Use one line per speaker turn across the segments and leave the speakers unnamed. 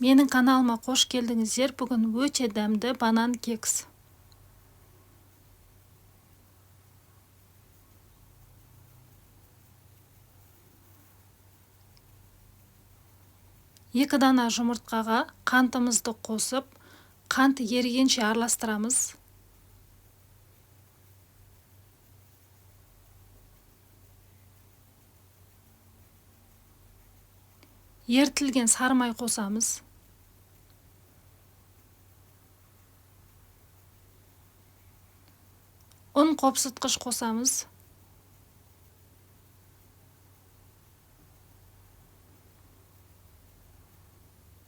Менің каналыма қош келдіңіздер. Бүгін өте дәмді банан кекс. Екі дана жұмыртқаға қантымызды қосып, қант ерігенше араластырамыз. Ерітілген сары май қосамыз. Ұн қопсытқыш қосамыз.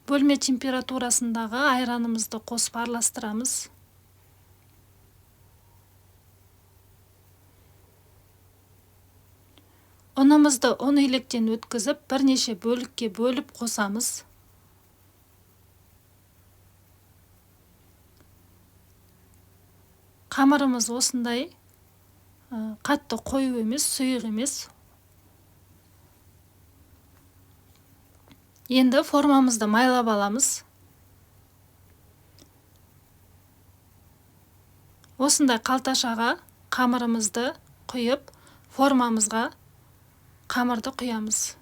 Бөлме температурасындағы айранымызды қосып араластырамыз. Ұнымызды ұн електен өткізіп, бірнеше бөлікке бөліп қосамыз. Қамырымыз осындай, қатты қою емес, сұйық емес. Енді формамызды майлап аламыз. Осындай қалташаға қамырымызды құйып, формамызға қамырды құямыз.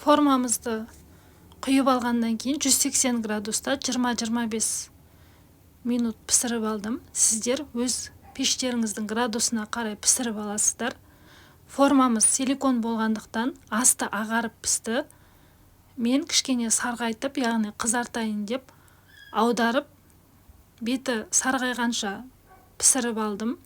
Формамызды құйып алғаннан кейін 180 градуста 20-25 минут пісіріп алдым. Сіздер өз пештеріңіздің градусына қарай пісіріп аласыздар. Формамыз силикон болғандықтан асты ағарып пісті. Мен кішкене сарғайтып, яғни қызартайын деп аударып, беті сарғайғанша пісіріп алдым.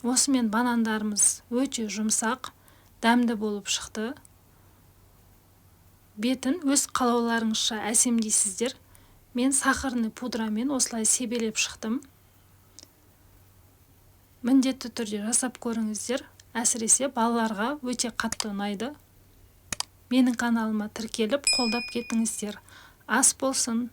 Осымен банандарымыз өте жұмсақ, дәмді болып шықты. Бетін өз қалауларыңызша әсемдейсіздер. Мен сахарный пудрамен осылай себелеп шықтым. Міндетті түрде жасап көріңіздер. Әсіресе балаларға өте қатты ұнайды. Менің каналыма тіркеліп, қолдап кетіңіздер. Ас болсын!